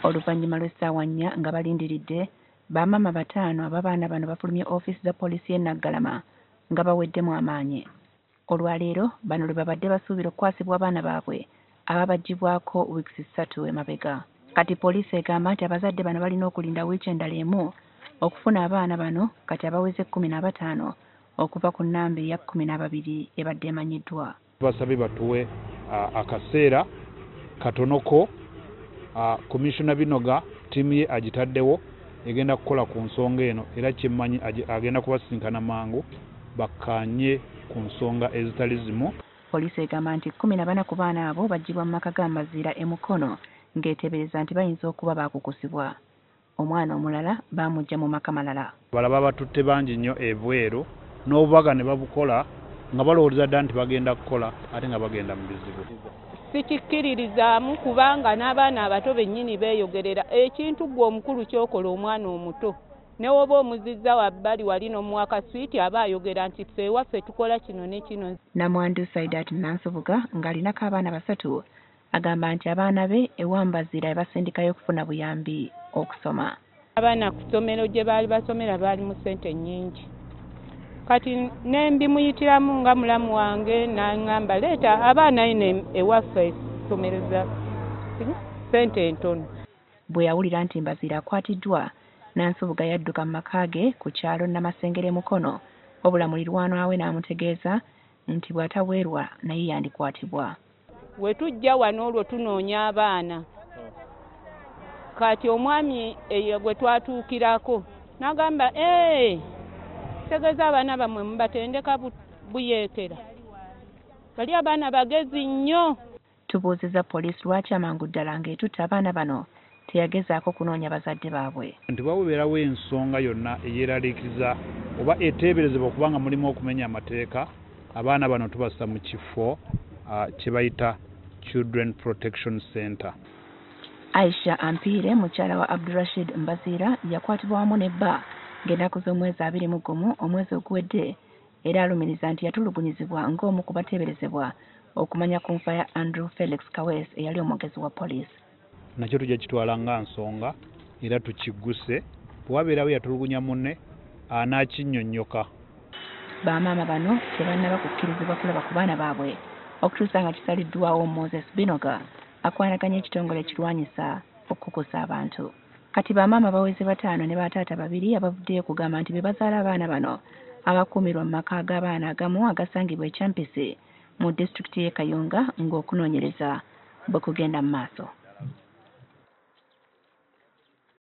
Oluvannyuma lw'essaawa 4 nga balindiridde, bamaama 5 ab'abaana bano bafulumye ofiisi za poliisi y'e Naggalama nga baweddemu amaanyi. Olwaleero bano lwe babadde basuubira okukwasibwa abaana baabwe ababaggyibwako wiiki 3 emabega. Kati poliisi egamba nti abazadde bano balina okulinda wiiki endala emu okufuna abaana bano kati abaweze 15 okuva ku nnamba eya 12 ebadde emanyiddwa. Basabye batuwe akaseera katonoko. Commissioner Binoga ttiimu ye agitaddewo egenda kukola ku nsonga eno era kyemmanyi agenda kubasisinkana mangu bakkaanye ku nsonga ezitali zimu. Poliisi egamba nti 14 ku baana abo baggyibwa mu maka ga Mbaziira e Mukono ng'eteebereza nti bayinza okuba baakukusibwa. Omwana omulala baamuggya mu maka malala. Balaba batutte bangi nnyo ebweru n'obubaga ne babukola nga balowooza dda nti bagenda kukola ate nga bagenda mu bizibu. Sikikkiririzaamu kubanga n'abaana abato bennyini beeyogerera ekintu ggwe omukulu ky'okola omwana omuto ne woba omuzizza wabbali wali n'omuwa kaswiti aba ayogera nti ffe ewaffe tukola kino ne kino. Namwandu Saidat Nansubuga ng'alinako abaana 3 agamba nti abaana be ewa Mbaziira yabasindikayo okufuna buyambi okusoma. Abaana ku ssomero gye baali basomera baali mu ssente nnyingi. Kati ne mbimuyitiramu nga mulamu wange n'aŋŋamba leeta abaana eno ewaffe essomero za ssente ntono. Bwe yawulira nti Mbaziira akwatiddwa, Nansubuga yadduka mu maka ge ku kyalo Namasengere Mukono wabula mulirwanwa we n'amutegeeza nti bw'ataweerwa naye yandikwatibwa. We tujja wano olwo tunoonya abaana. Kati omwami eyo gwe twatuukirako n'agamba tegeeza abaana bammwe mubatendeka buyeekera. Bali abaana bagezi nnyo. Tubuuzizza poliisi lwaki amangu ddala ng'etutte abaana bano teyagezaako kunoonya bazadde baabwe. Nti wabeerawo ensonga yonna eyeeraliikiriza oba eteeberezebwa okubanga mulimu okumenya amateeka, abaana bano tubassa mu kifo kye bayita Children Protection Center. Aisha Ampiire mukyala wa Abdurashid Mbaziira yakwatibwa wamu ne bba ng'ennaku z'omwezi 21 omwezi oguwedde era alumiriza nti yatulugunyizibwa ng'omu ku bateeberezebwa okumanya ku nfa ya Andrew Felix Kaweesi eyali omwogezi wa poliisi. Nakyo tujja kitwala nga nsonga era tukigguse bwe wabeerawo yatulugunya munne anaakinnyonnyoka. Bamaama bano tebannaba kukkirizibwa kulaba ku baana baabwe okutuusa nga kisaliddwawo Moses Binoga akwanaganya ekitongole ekirwanyisa okukukusa abantu. Kati bamaama baweze 5 ne bataata 2 abavuddeyo okugamba nti be bazaala abaana bano abakuumirwa mu maka g'abaana agamu agasangibwa e Kyampisi mu disitulikiti y'e Kayunga ng'okunoonyereza bwe kugenda mu maaso.